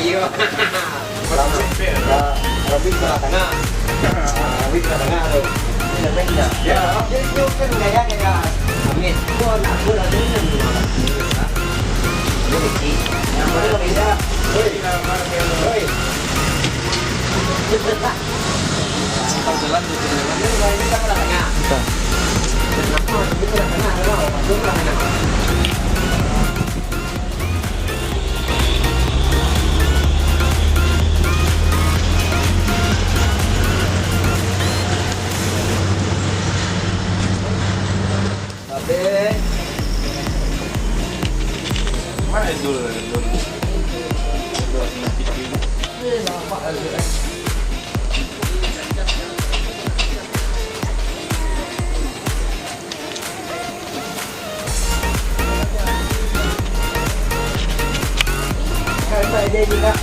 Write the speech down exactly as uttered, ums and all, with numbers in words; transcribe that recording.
Iyo. Rambut, rambut sebelah tengah. Ah, rambut sebelah tengah tu. Ini namanya. Ya. Jadi tu kan gaya-gaya. Amin. Kau nak, kau nak dengar ni. Ini kecil. Yang mana beda? Hei. Hei. Simpang jalan tu, jalan. Ini kan sebelah tengah. Bukan. Kenapa? Ini sebelah tengah, tengah. Itu sebelah tengah. Habis. Mana Dul? Dul. Dul, nanti dulu. Eh, nampak lah, Dul. Kan tak jadi, Kak.